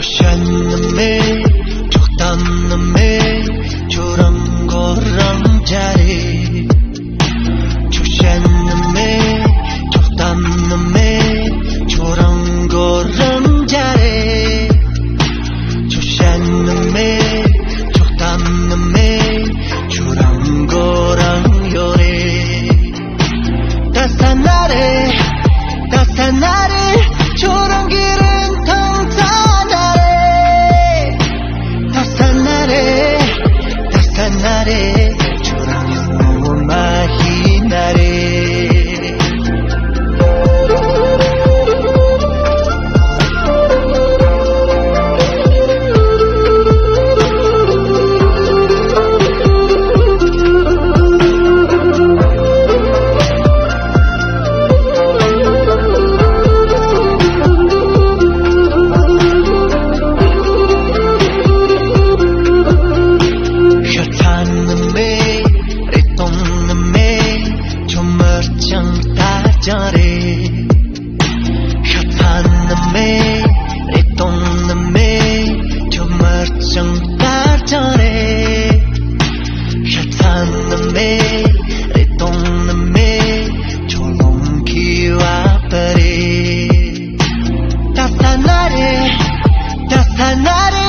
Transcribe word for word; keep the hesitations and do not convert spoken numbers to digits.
བཤད་ནི་མེད། ཁྱོད་གཏམ་ནི་མེད། ཁྱོད་རང་མགོ་རང་རྒྱ་རེད། ཁྱོད་བཤད་ནི་མེད། ཁྱོད་གཏམ་ནི་མེད། ཁྱོད་རང་མགོ་རང་རྒྱ་རེད། ཁྱོད་བཤད་ནི་མེད། ཁྱོད་གཏམ་ནི་མེད། ཁྱོད་རང་མགོ་རང་ཡོད་རེད། ད་ས་ན་རེད། ད་ས་ན་རེད། ཁྱོད་རང་གི་རིན་ཐང་ཙ་ན་རེད། ད་ས་ན་རེད། ད་ས་ན་རེད། ཁྱོད་རང་ངོ་མ་ཤེས་ན་རེད། ཤ་ཚ་ནི་མེད། རེ་སྟོང་ནི་མེད། ཁྱོད་མི་ཅང་ད་ཅང་རེད། ཤ་ཚ་ནི་མེད། རེ་སྟོང་ནི་མེད། ཁྱོད་མི་ཅང་ད་ཅང་རེད། ཤ་ཚ་ནི་མེད། རེ་སྟོང་ནི་མེད། ཁྱོད་ལོང་གི་བ་པ་རེད། ད་ས་ན་རེད། ད་ས་ན་རེད།